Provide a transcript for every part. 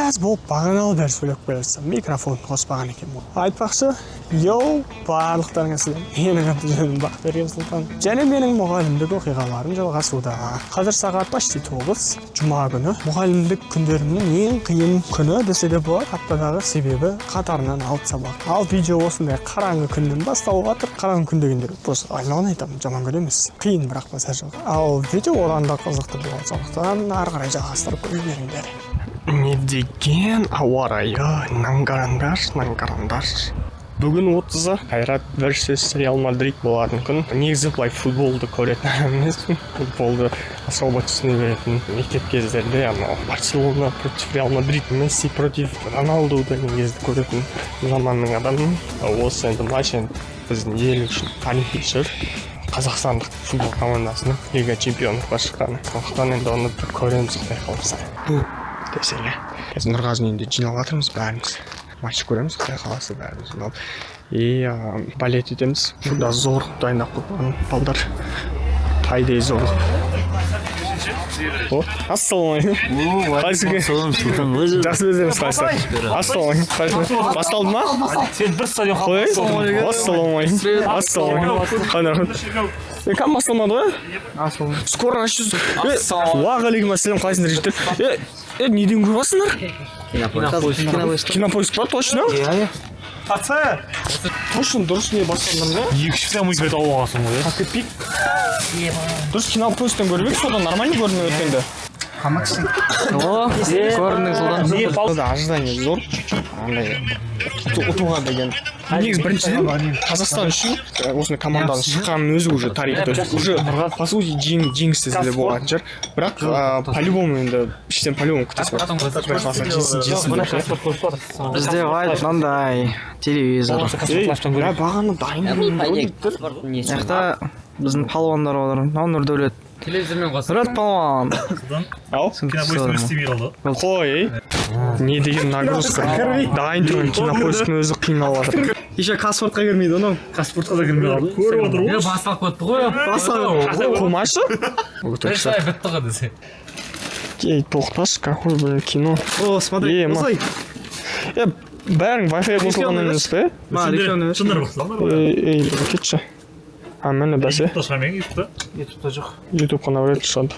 Біраз болып, бағаналы бері сөйлеп келе жатсам, микрофон қоспаған екенмін ғой. Айтпақшы, йоу, барлықтарыңа сәлем! Менің аты жөнім Бақберген Сұлтан және менің мұғалімдік оқиғаларым жалғасуда. Қазір сағат почти 9, жұма күні. Мұғалімдік күндерімнің ең қиын күні десе де болады аптадағы, себебі қатарынан алты сабақ. Ал видео осындай қараңғы күннен басталып жатыр. Қараңғы күн дегенде, просто айналаны айтамын, жаман күн емес, қиын, бірақ базар жоқ. Ал видео одан да қызықты болады, сондықтан ары қарай жалғастырып көре беріңдер. Не деген ауа райы, мынаны қараңдаршы, мынаны қараңдаршы! Бүгін 30-ы, Қайрат versus Реал Мадрид болатын күн. Негізі былай футболды көретін адам емеспін, футболды особо түсіне беретін. Мектеп кездерінде анау Барселона против Реал Мадрид, Месси против Роналду деген кезді көретін заманның адамымын. Осы енді матч енді біздің ел үшін тарихи шығар, қазақстандық футбол командасының Лига чемпионовқа шыққаны. Сондықтан енді оны бір көреміз, құдай қаласа. Десең, иә, қазір Нұрғазының үйінде жиналып жатырмыз бәріміз, матч көреміз, құдай қаласа, бәріміз жиналып и болеть етеміз. Мұнда зор қылып дайындап қойған балдар, по идее, зор қылып. О, ассалаумағалейкум! Қалайсың? Сұлтан, өзі. Жақсы, өздеріңіз қалайсыздар? Ассалаумағалейкум! Қалайсыңдар? Басталды ма? Сен бір стадион. Қалай? Ассалаумағалейкум, ассалаумағалейкум! Қалай? Е, кім, басталмады ғой? Скоро начнется. Е, уағалейкум ассалам! Қалайсыңдар, жігіттер? Е, е, неден көріп жатсыңдар? Кинопоиск па? Точно? Иә. Точно, дұрыс не бастадыңдар ма? Екі үш прямой эфир тауып алғансың ғой, иә. Пик дұрыс Кинопоисктен көріп едік, содан нормально көрініп өткенде. О, көріндің, Сұлтан. Да, ожидание зор чуть чуть андай ұтуға деген. Негізі, біріншіден, Қазақстан үшін осындай команданың шыққанының өзі уже тарих, то есть уже, по сути, жеңіс десе де болатын шығар. Бірақ по любому енді іштен по любому күтесің, құдай қаласа, жеңсін, жеңсін деп ше. Бізде вайт мынандай телевизор. Ей, бля, бағана дайын. Мына жақта біздің палуандар отыр. Мынау Нұрдәулет. Телевизормен қосып. Нұрдәулет палуан. Ау. Кинопоиск істемей қалды. Қой, ей, не деген нагрузка! Дайын тұрған Кинопоисктің өзі қиналып жатыр. Еще Қазспортқа кірмейді анау. Қазспортқа да кірмей қалды. Көріп отыр Е, басталып кетті ғой. Қумашы. Бірінші ай бітті ғой десе. Ей, тоқташы, какой, бля, кино? О, смотри. Е, ма. Осылай. Е, бәрің Wi-Fi қосылған емес пе? Ма, референдум емес. Шындар бақсалар. Ей, ей, кетші. А, міне, бәсе. Ютубта шығармайын, ютубта. Ютубта жоқ. Ютуб қана вряд ли шығады.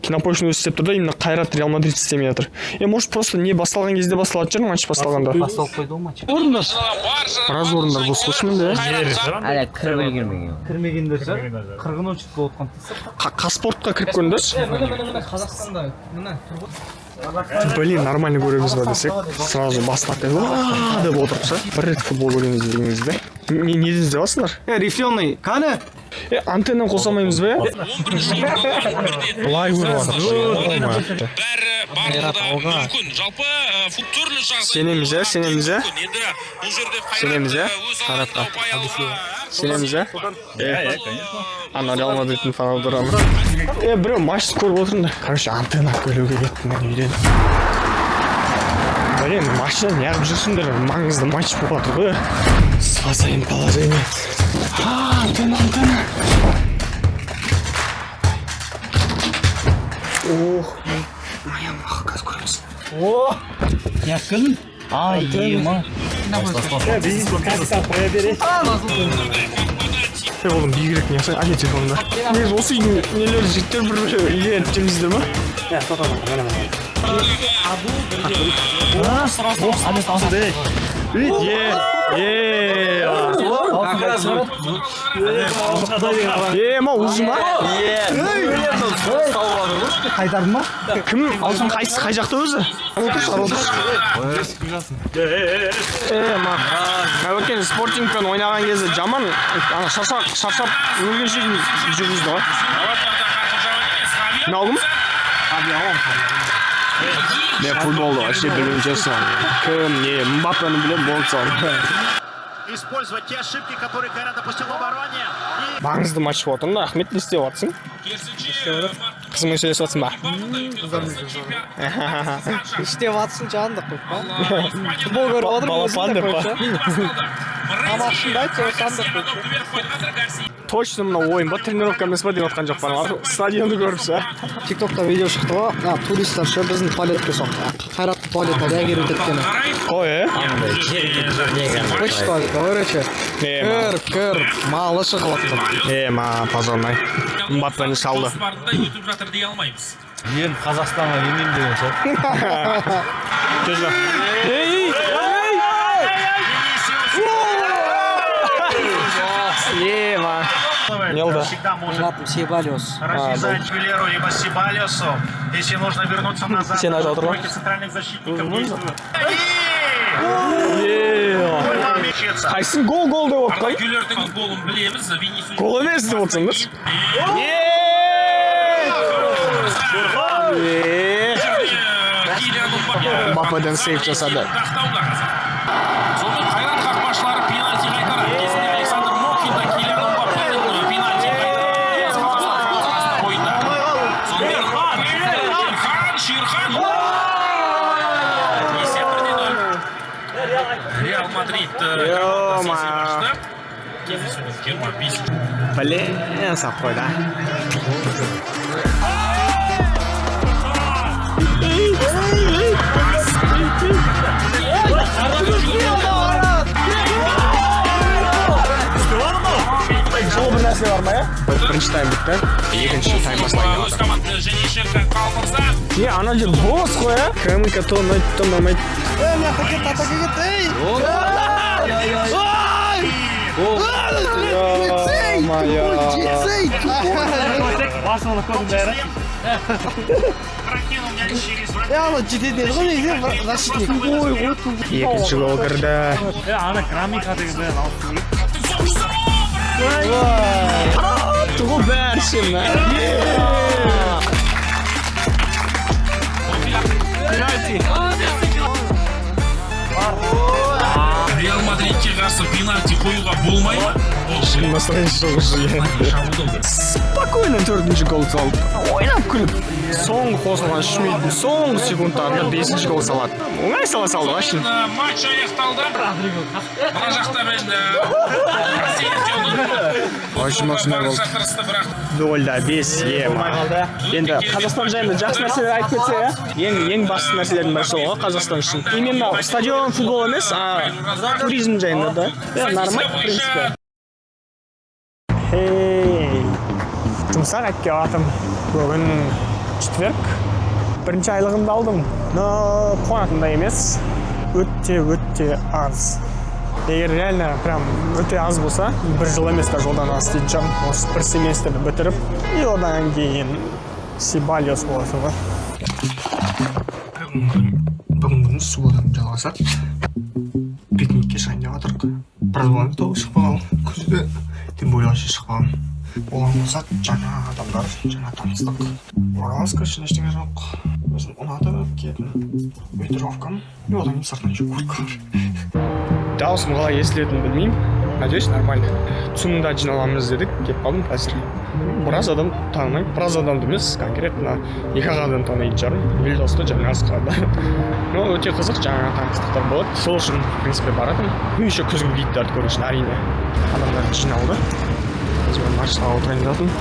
Кинопоисктің өзі істеп тұр да, именно Қайрат Реал Мадрид істемей жатыр. Е, может, просто не басталған кезде басталатын шығар, матч басталғанда. Басталып қойды ғой матч. Біраз орындар бос қой шынымен де, иә? Әлі кіріп үлгермеген. Кірмегендер шығар. Қырғын очередь болып отқан. Қазспортқа кіріп көріңдерші. Міне, міне, міне, Қазақстанда. Міне, тұр ғой. Блин, нормально көреміз ба десек, сразу бастап «Уа!» деп отырып ше. Бір рет футбол көреміз деген кезде не неден іздеп жатсыңдар? Е, рифленый. Қане? Е, антенна қоса алмаймыз ба? Былай көріп жатыр. Бәрі барлығы да мүмкін. Жалпы түрлі жағдай. Сенеміз, иә, сенеміз, иә? Мүмкін. Енді бұл жерде Қайрат Сенеміз, иә? өз алаңында Қайратқа. ұпай алуға Сенеміз, иә? Иә, конечно. Ана Реал Мадридтің фанаттары ана. Е, біреу матч көріп отырмын да. Короче, антенна алып келуге кеттім мен үйден. Блин, машина неғып жүрсіңдер? Маңызды матч болып жатыр ғой. Спасаем положение. А, антенна, антенна. Ох, моя мах, қазір көреміз. О, Неғып келдің? Ай, ема. Е, одан биігірек не алсаң, әке телефонында. Негізі осы үйдің нелері, жігіттер, бір бір үйге келіп жемейсіздер ма? Е, е, е, ма, уже ма? Қайтардың ба? Кім? Қайсы, қай жақта өзі? Отыршы, ары отыршы. Е, ма. Өткен Спортингпен ойнаған кезде жаман ана шаршап шаршап өлгенше дейін жүргізді ғой. Мынау кім? Мен футболды вообще білмеймін, честно. Кім, не, Мбаппені білемін, болды соны. Использовать те ошибки, которые Кайрат допустил в обороне. И Маңызды матч болып жатыр да. Ахмет, не істеп жатрсың? Қызыңмен сөйлесіп жатрсың ба? Істеп жатсың, жаным деп қойып па? Футбол көріп отырмын. Балапан деп па? Тамақ ішінде айт, соны деп қойып. Точно мына ойын ба, тренировка емес па деп жатқан жоқ па, стадионды көріп ше. Тиктокта видео шықты ғой, а, туристер ше біздің туалетке соқты. Қайраттың Туалет әгер өтеткені. Қой, е? Қойшы туалет, короче. Кір, кір, малы шығып жатыр. Е, ма, позорный. Мбаппені шалды. Жоспарында өтіп жатыр дей алмаймыз. Енді Қазақстанға келмеймін деген шығар. Жүз. Ей, ей! Е, ма. Не болды? Всегда может Атым Себалиос. разрезать Вилеру либо Себалиосу. Если нужно вернуться назад, Сен айтып отыр ғой. тройки центральных защитников действуют. Е, қайсың гол гол деп отыр қой? Гүлердің голын білеміз. Винисиус. Гол емес деп отырсыңдаршы. Е! Е! Килиан Мбаппе. Мбаппеден сейв жасады. Тақтауда қазір. Сонымен Қайрат қақпашылары пенальти қайтарады. Кезінде Александр Мокин да Килиан Мбаппенің пенальти қайтарады. Қазақстан ойында. Сонымен Шерхан, Шерхан. Есеп 1-0. Реал Мадрид командасы есеп ашты. Кездесудің 25 Блин, сап қойды. Жол бір нәрсе бар ма, иә? Бірінші тайм бітті. Екінші тайм басталайын деп Өз жатыр. командасы және Шерхан Қалмырза. Е, ана жер бос қой, ә? Кім то ұнайды, то ұнамайды. Ей, мына жақта кетті, атака кетті, ей! Ё-моё. Прокинул мяч через Е, ана жететін еді ғой негізі, защитник. Екінші гол кірді. Ана Крамиха деген бәрін алып керек. Қатты ғой бәрі ше, мә. Пенальти. Реал Мадридке қарсы пенальти қоюға болмай ма? Ол Настроение жоқ уже. шабуылдау керек. Спокойно төртінші гол салды. Ойнап күліп. Соңғы қосылған 3 минуттың соңғы секундтарында бесінші гол салады. Оңай сала салды вообще. Матч аяқталды. Мына жақта мен Очень осындай болды. Тырысты, бірақ 0-5, ема. Енді Қазақстан жайында жақсы нәрселер айтып кетсе, иә? Ең басты нәрселердің бірі сол ғой Қазақстан үшін. Именно стадион, футбол емес, а туризм жайында да. Иә, нормально, в принципе. Хей. Жұмысқа қайтып келіп жатырмын. Бүгін четверг. Бірінші айлығымды алдым. Но қуанатындай емес. Өте өте аз. Егер реально прям өте аз болса, бір жыл емес даже, одан аз дейтін шығармын. Осы бір семестрді бітіріп, и одан кейін Себалиос боласың ғой. Бүгінгі күн субботадан жалғасады. Пикникке шығайын деп жатырмық. Біраз болған тоғы шықпаған. Күзде тем более вообще шықпаған. Оған қоса жаңа адамдар, жаңа таныстық. Ораласқа үшін ештеңе жоқ. Өзім ұнатып киетін ветровкам. И одан кейін сыртынан еще куртка бар. Дауысым қалай естілетінін білмеймін. Надеюсь, нормально. ЦУМда жиналамыз дедік, келіп қалдым қазір. Біраз адам танымаймын, біраз адамды емес, конкретно екі ақ адам танитын шығармын. Елдосты және Асқарды. Но өте қызық жаңа таныстықтар болады. Сол үшін, в принципе, баратырмын. Ну, еще күзгі гидтарды көру үшін, әрине. Адамдар жиналды. Қазір мен машинаға отырайын деп жатырмын.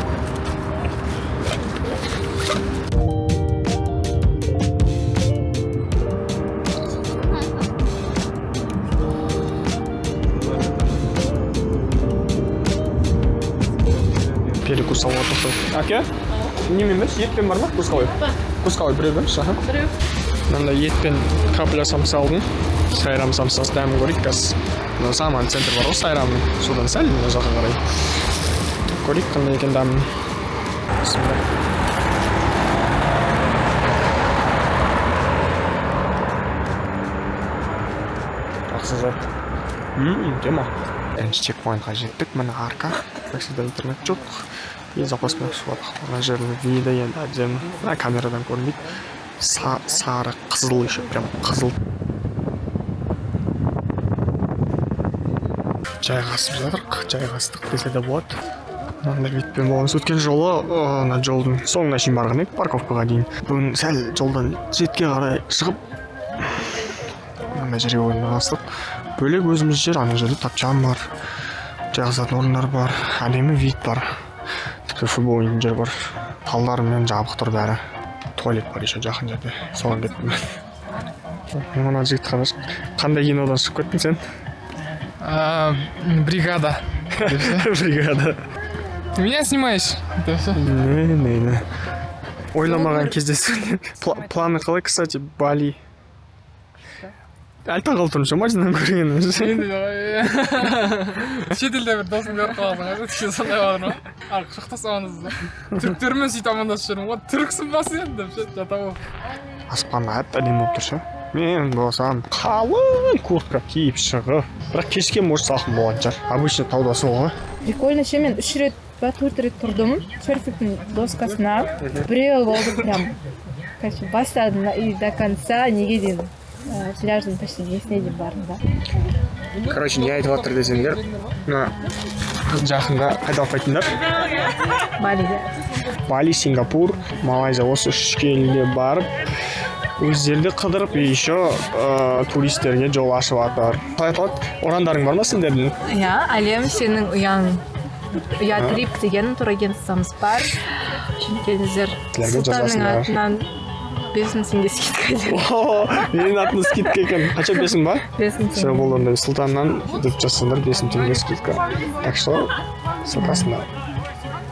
Перекус алуға тоқтадық. Әке, немен берші, етпен бар ма? Вкус қалай? Вкус қалай, біреу берші, аха. Біреу. Мынандай етпен капля самса алдым. Сайрам самсасы дәмін көрейік қазір. Мына саман центр бар ғой Сайрамның. Содан сәл мына жаққа қарай. Көрейік қандай екен дәмін. Бісміллә. Жақсы зат. Тема. Бірінші чекпоинтқа жеттік, міне арка. Как всегда, интернет жоқ. И запаспен түсіп жатыр. Мына жердің виді енді әбден мына камерадан көрінбейді. Сары, қызыл еще, прям қызыл. Жайғасып жатырық, жайғастық десе де болады. Мынандай видпен боламыз. Өткен жолы ана жолдың соңына шейін барған едік, парковкаға дейін. Бүгін сәл жолдан шетке қарай шығып, мынандай жерге орналастық. Бөлек өзіміз жер, ана жерде тапчан бар, жайғасатын орындар бар, әдемі вид бар. Тіпті футбол ойнайтын жер бар. Талдармен жабық тұр бәрі. Туалет бар еще жақын жерде. Соған кеттім мен. Мына жігіт қарашы, қандай кинодан шығып кеттің сен? Бригада. Бригада. Ты меня снимаешь? Не. Ойламаған кездесу. Планы қалай, кстати, Бали? Әлі таңғалып тұрмын ше, машинадан көргенім. Енді шетелде бір досың көріп қаласың ғой, сондай бар ма? Ал құшақтасамыз. Түріктермен сөйтіп амандасып жүрмін ғой, түріксің ба сен деп ше, жатамын. Аспан әп-әдемі болып тұр ше. Мен болсам қалың куртка киіп шығып, бірақ кешке может салқын болған шығар. Обычно тауда суық ғой. Прикольно ше, мен 3 рет па 4 рет тұрдым серфингтің доскасына. Біреу болды прям, короче, бастадым и до конца неге дейін, пляждің почти несіне дейін бардым да. Короче, не айтып жатыр десеңдер, мына жақында қайда алып қайттыңдар? Балиге. Бали, Сингапур, Малайзия, осы үш елге барып, өздері де қыдырып, и еще туристерге жол ашып жатыр. Қалай аталады? Ұрандарың бар ма сендердің? Иә, әлем сенің ұяң. Ұя трип деген турагентствомыз бар. Келіңіздер. Сіздерге Сұлтанның жазасыңдар. атынан 5000 теңге скидка деп. О, менің атым скидка екен. Қанша, 5000 ба? 5000 Все, теңге. болды онда. Сұлтаннан деп жазсаңдар 5000 теңге скидка. Так что, ссылкасында.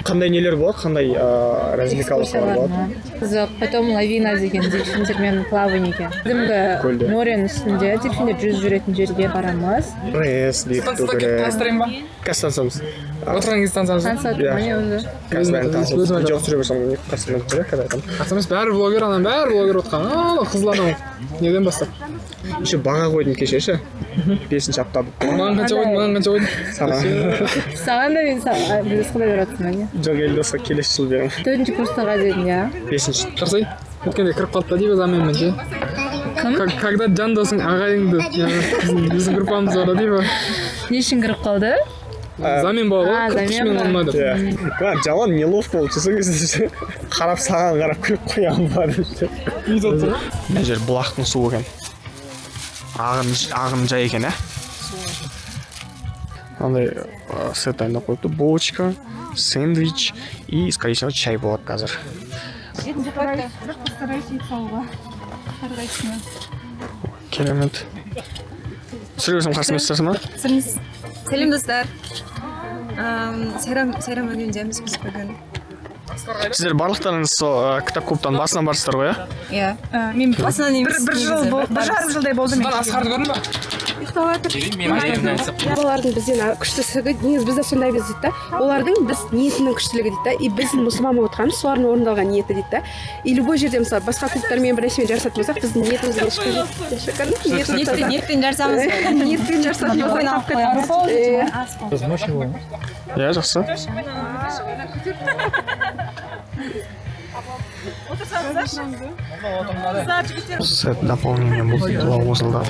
Қандай нелер болады, қандай развлекалкалар болады? Қызық, потом лавина деген дельфиндермен плаваниеге. Кәдімгі Көлде. моренің үстінде дельфиндер жүзіп жүретін жерге барамыз. Рес, бекіту керек. Таныстырайын ба? Қазір танысамыз. Отырған кезде танысамыз. Танысады Иә. міне өзі. Қазір бәрін танысамыз. Өзім айтамын. Видео түсіре берсем, не қасымда жүр, қазір айтамын. Танысамыз, бәрі блогер, анан бәрі блогер отқан. Ана қызыл анау неден бастап. Еще баға қойдым кеше ше. 5-ші апта. Маған қанша қойдың, маған қанша қойдың? Саған. Саған да мен Елдосқа да беріп жатырсың ба не? Жоқ, Елдосқа келесі жылы беремін. 4-ші курстарға дедім, иә. 5-ші. Қарасай, өткенде кіріп қалды да дейбіз аменмен ше. Когда жан досың ағайыңды, біздің группамыз бар да дейбі. Не үшін кіріп қалды? Замен болады ғой, замен кірпішмен ба? алмады. Иә. Маған жаман неловко болды сол кезде ше. Қарап, саған қарап күліп қоямын ба деп. Мына жер бұлақтың суы екен. Ағын жай екен, ә? Андай сет дайындап қойыпты. Булочка, сэндвич и, скорее всего, чай болады қазір. Керемет. Түсіре берсем қарсы емессіздер ма? Сәлем, достар. Сайрам бөліміндеміз біз бүгін. Сіздер барлықтарыңыз сол кітап клубтан басынан барсыздар ғой, иә? Иә. Мен басынан емес. Бір жыл, бір жарым жылдай болды мен. Сұлтан Асқарды көрдің ба? Олардың бізден күштісігі, негізі біз де сондаймыз дейді да. Олардың біз ниетінің күштілігі дейді да. И біз мұсылман болып отырғанымыз солардың орындалған ниеті дейді да. И любой жерде, мысалы, басқа клубтармен бір нәрсемен жарысатын болсақ, біздің ниетімізге ешқай жетпейді. Ниетпен жарысамыз. Ниетпен жарысатын болсақ, Иә, жақсы. Сет дополнение бұл бұлар қосылды.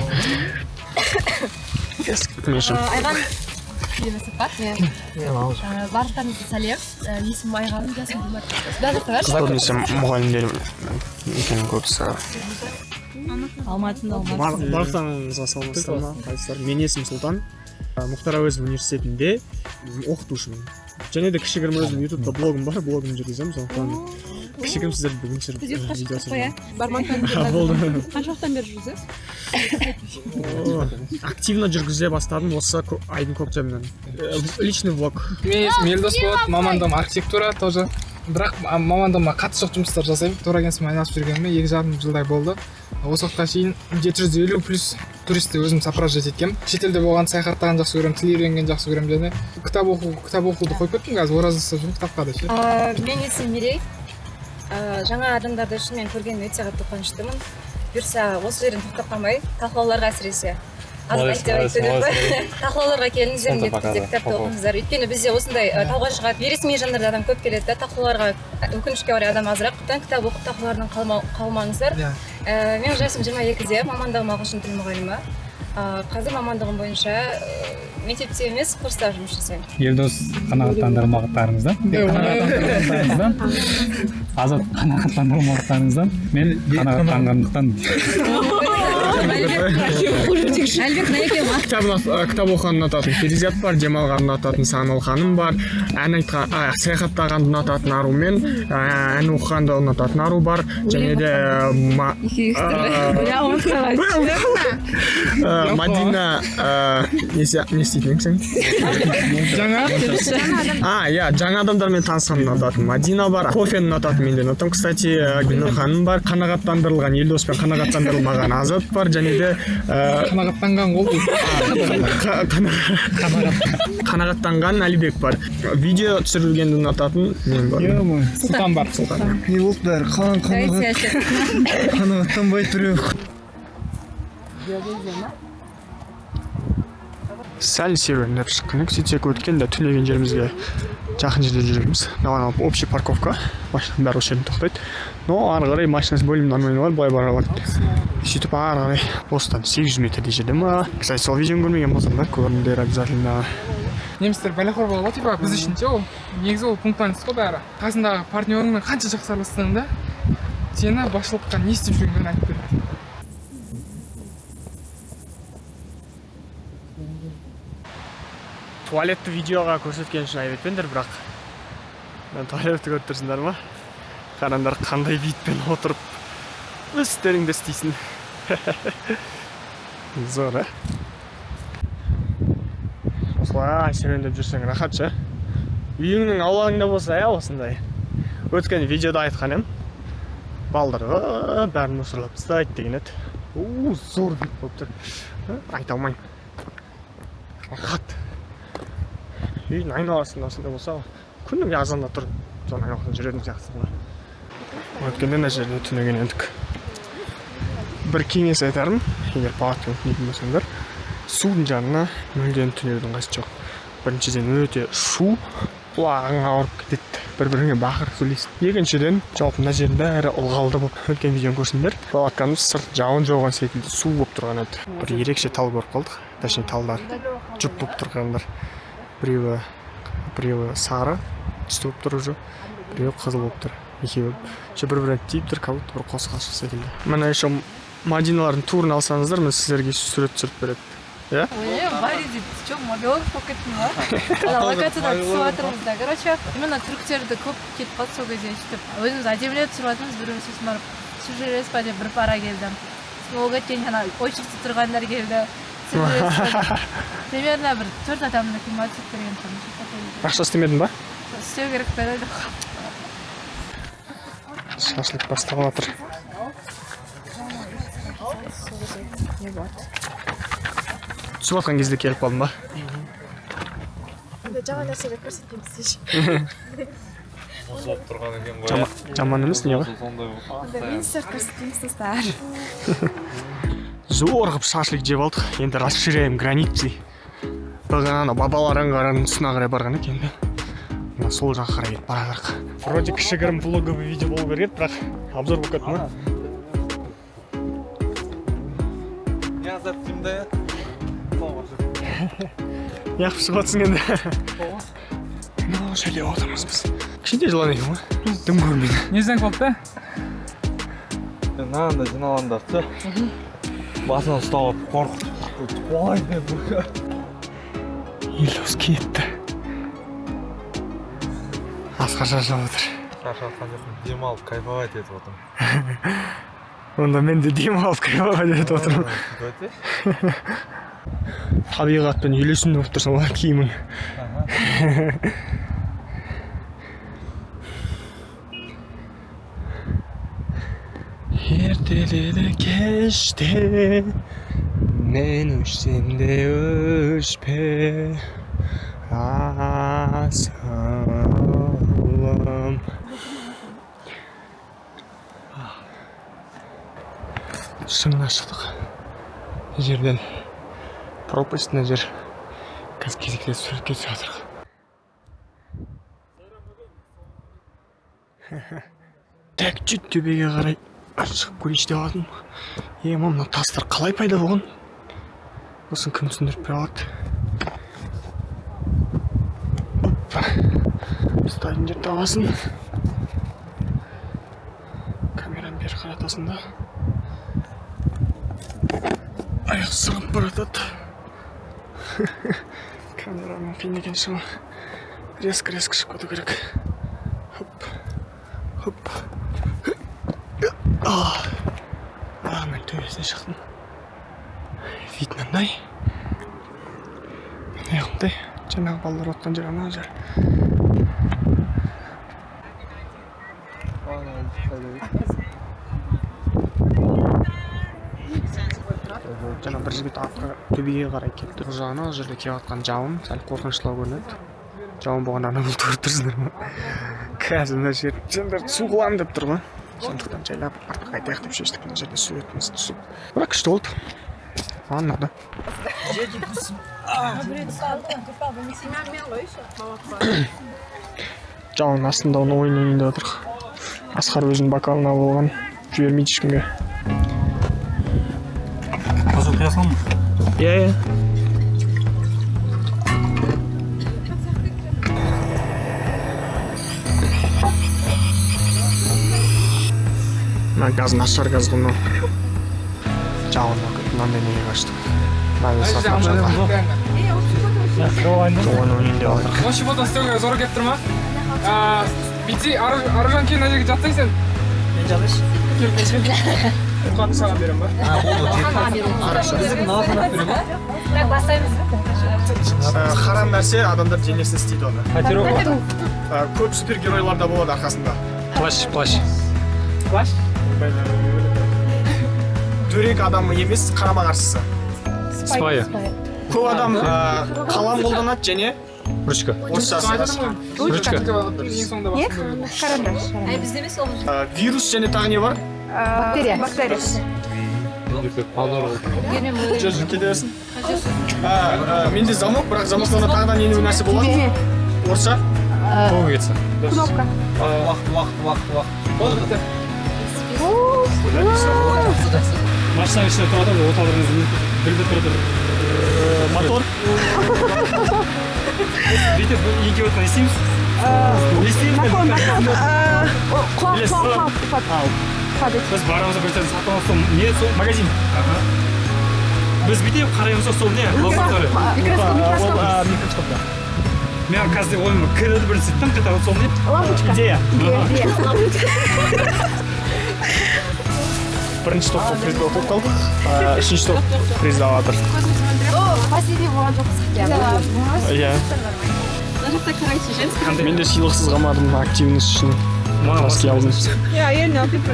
Айған барлықтарыңызға сәлем. Есімім Айған, жасым 24. Көбінесе мұғалімдер екенін көбісі. Барлықтарыңызға саламатсыздар ма? Қалайсыздар? Менің есімім Сұлтан. Мұхтар Әуезов университетінде оқытушымын. Және де кішігірім өзім ютубта блогым бар, блогым жүргіземін, сондықтан кішігірім сіздерді бүгін түсіріп видео түсірдім. Болды. Қанша уақыттан бері жүргізесіз? Активно жүргізе бастадым осы айдың көктемінен. Личный влог. Менің есімім Елдос болады, мамандығым архитектура тоже. Бірақ мамандығыма қатысы жоқ жұмыстар жасаймын. Турагентствомен айналысып жүргеніме 2,5 жылдай болды. Осы уақытқа шейін 750 плюс туристті өзім сопровождать еткенмін. Шетелде болған, саяхаттаған жақсы көремін, тіл үйренген жақсы көремін және кітап оқуды қойып кеттім, қазір ораза ұстап жүрмін кітапқа да ше. Менің есімім Мерей. Жаңа адамдарды шынымен көргеніме өте қатты қуаныштымын. Бұйырса осы жерден тоқтап қалмай, талқылауларға әсіресе. Талқылауларға келіңіздер, міндетті түрде кітапты оқыңыздар. Өйткені бізде осындай тауға шығады, бейресми жандарда адам көп келеді да, талқылауларға өкінішке орай адам азырақ. Кітап оқып талқылаулардан қалмаңыздар. Менің жасым 22-де, мамандығым ағылшын тілі мұғалімі. Қазір мамандығым бойынша мектепте емес, курста жұмыс жасаймын. Елдос қанағаттандырмағаттарыңыздан, Азат қанағаттандырмағаттарыңыздан, мен қанағаттанғандықтан. Әлібек мына екен. Кітап оқығанды ұнататын Перизат бар, демалғанды ұнататын Санал ханым бар, ән айтқан, саяхаттағанды ұнататын Ару мен ән оқығанды ұнататын Ару бар, және де Мадина, не істейтін едің сен? Жаңа? Иә, жаңа адамдармен танысқанды ұнататын Мадина бар, кофені ұнататын мен де ұнатамын, кстати, Гүлнұр ханым бар, қанағаттандырылған Елдос пен қанағаттандырылмаған Азат бар, және де қанағаттанған ол қанағаттанған Әлібек бар. Видео түсірілгенді ұнататын мен бар. Сұлтан бар. Сұлтан. Не болды бәрі? Қанағаттанбай тұр. Сәл серуендеп шыққан едік, сөйтсек өткенде түнеген жерімізге жақын жерде жүреміз. Мынаған алып общий парковка, машинаның бәрі осы жерде тоқтайды. Но ары қарай машинасы бөлім нормально бар, былай бара алады. Сөйтіп ары қарай осыдан 800 метрдей жерде ма. Кстати, сол видеоны көрмеген болсаңдар, көріңдер обязательно. Немістер бәлеқор болады ғой, типа біз үшін ше ол. Негізі ол пунктуальность қой бәрі. Қасындағы партнерыңмен қанша жақсы аралассаң да, сені басшылыққа не істеп жүргенін айтып береді. Туалетті видеоға көрсеткен үшін айып етпеңдер, бірақ мына туалетті көріп тұрсыңдар ма? Қараңдар, қандай битпен отырып өз істеріңді істейсің. Зор, ә? Осылай серуендеп жүрсең рахат ше. Үйіңнің аулаңда болса, ә, осындай. Өткен видеода айтқан едім. Балдар бәрін мусорлап тастайды деген еді. Зор бит болып тұр. Айта алмаймын. Рахат. Үйдің айналасында осындай болса, күніге азанда тұрып соның айналасында жүретін сияқтысың ғой. Өткенде мына жерде түнеген едік. Бір кеңес айтарым, егер палаткамен түнейтін болсаңдар, судың жанына мүлдем түнеудің қажеті жоқ. Біріншіден, өте шу, құлағың ауырып кетеді, бір-біріңе бақырып сөйлейсің. Екіншіден, жалпы мына жердің бәрі ылғалды болып, өткен видеоны көрсеңдер, палаткамыз сырт жауын жауған секілді су болып тұрған еді. Бір ерекше тал көріп қалдық, точнее талдар жұп болып тұрғандар. Біреуі сары түсті болып тұр уже, біреуі қызыл болып тұр. Екеуі еще бір-біріне тиіп тұр, как будто бір қос ғашық секілді. Мына еще Мадиналардың турын алсаңыздар, мен сіздерге сурет түсіріп береді. Иә? Ой, Барри дейді, че, мобилограф болып кеттің ба? Ана локацияда түсіп жатырмыз да. Короче, именно түріктерді көп кетіп қалды сол кезде, сөйтіп өзіміз әдемілеп түсіріп жатырмыз, біреуіміз сосын барып түсіп жібересіз ба деп бір пара келді. Сосын ол кеткен ана очередьте тұрғандар келді. Примерно бір 4 адамды киноға түсіріп берген тұғын. Ақша істемедің ба? Істеу керек пе еді. Шашлык басталып жатыр. Түсіп жатқан кезде келіп қалдым ба? Жаңа нәрселер көрсетеміз деші. Мұз болып тұрған екен ғой. Жаман емес не ғой? Мен сіздер көрсетеміз, достар. Зор қылып шашлык жеп алдық. Енді расширяем границы. Бағана ана бабалар аңғарының тұсына қарай барған екен енді. Мына сол жаққа қарай кетіп бара жатырық. Вроде кішігірім влоговый видео болу керек еді, бірақ обзор болып кетті ма? Не азат деймін да, Неғып шығып жатсың енді? Мынау жерде отырмыз біз. Кішкентай жылан екен ғой. Дым көрмейді. Не знак болды да? Мынандай жиналғандарды ше. Басынан ұстап алып қорқытып қуалайды. Елдос кетті. Асқар шаршап отыр. Шаршап жатқан жоқпын, демалып кайфовать етіп отырмын. Онда мен де демалып кайфовать етіп отырмын. Табиғатпен үйлесімді болып тұрсың ғой киімің. Ертеледі кеште, мен өшсем де өшпе, асылым. Шыңына шықтық. Жерден пропасть мына жер. Қазір кезектесіп суретке түсіп жатырық. Так, чуть төбеге қарай шығып көрейінші деп жатырмын. Мына тастар қалай пайда болған? Осыны кім түсіндіріп бере алады? Опа. Ұстайтын жер табасың. Камераны бері қаратасың да. Аяқ сырғып. Шығып бара жатады. Камерамен қиын екен шығу. Резко резко шығып кету керек. Хоп. Хоп. А, мен төбесіне шықтым. Вид мынандай. Мынандай. Жаңағы балалар отқан жер ана жер. Жаңа бір жігіт артқа төбеге қарай кетті. Бұл жағынан ол жерде келіп жатқан жауын сәл қорқыныштылау көрінеді. Жауын болғанда ана бұлт көріп тұрсыңдар ма? Қазір мына жер сендер су қыламын деп тұр ғой. Сондықтан жайлап артқа қайтайық деп шештік. Мына жерде суретіміз түсіп. Бірақ күшті болды. Маған ұнады. Жауын астында оны ойын ойнайын деп жатырық. Асқар өзінің бокалын алып алған. Жібермейді ешкімге. Азот құя саламын ба? Иә, иә. Мына газ нашар газ ғой мынау. Жауын мынандай неге қаштық. Ойын ойнайын деп жатырық. Вообще фото істеуге зор келіп тұр ма? Бүйтсе, Аружан кел мына жерге жатсаң сен. Мен жатайыншы. Кел, кел, кел. Бұқаны саған беремін ба? Так, бастаймыз. Харам нәрсе адамдар денесіне істейді оны. Көп супергеройларда болады арқасында. Плащ, плащ. Плащ? Дөрекі адам емес, қарама-қарсысы. Спайы. Көп адам қалам қолданады және Ручка. Орысшасы. Ручка. Не? Карандаш. Ай, бізде емес ол. Вирус және тағы не бар? Бактерия. Бактерия. Жүр, жүр, кете берсін. Менде замок, бірақ замоктан тағы да не нәрсе болады? Орысша? Пуговица. Кнопка. Уақыт, уақыт, уақыт, уақыт. Болды, бітті. Машинаның ішінде тұрады ғой, оталдырыңыз білді тұрды. Мотор. Бүйтіп екеуі отқан не істейміз? Не істейміз? Наклон, наклон. Құлап, құлап, құлап. Падать. Біз барамыз бір жерден сатып аламыз, сол не, сол магазин. Біз бүйтіп қараймыз сол не, лаборатория. Микроскоп, микроскоп. Микроскоп, да. Мен қазір ойыма кіреді бірінші тыңқ ете сол не? Лампочка. Идея. Идея. Бірінші топта приз болып қалдық. Үшінші топ приз алып жатыр. Последний болған жоқпыз. Иә. Мына жақта, короче, женский. Мен де сыйлықсыз қалмадым активность үшін. Краски алдым. Иә, әйеліне алып кетті.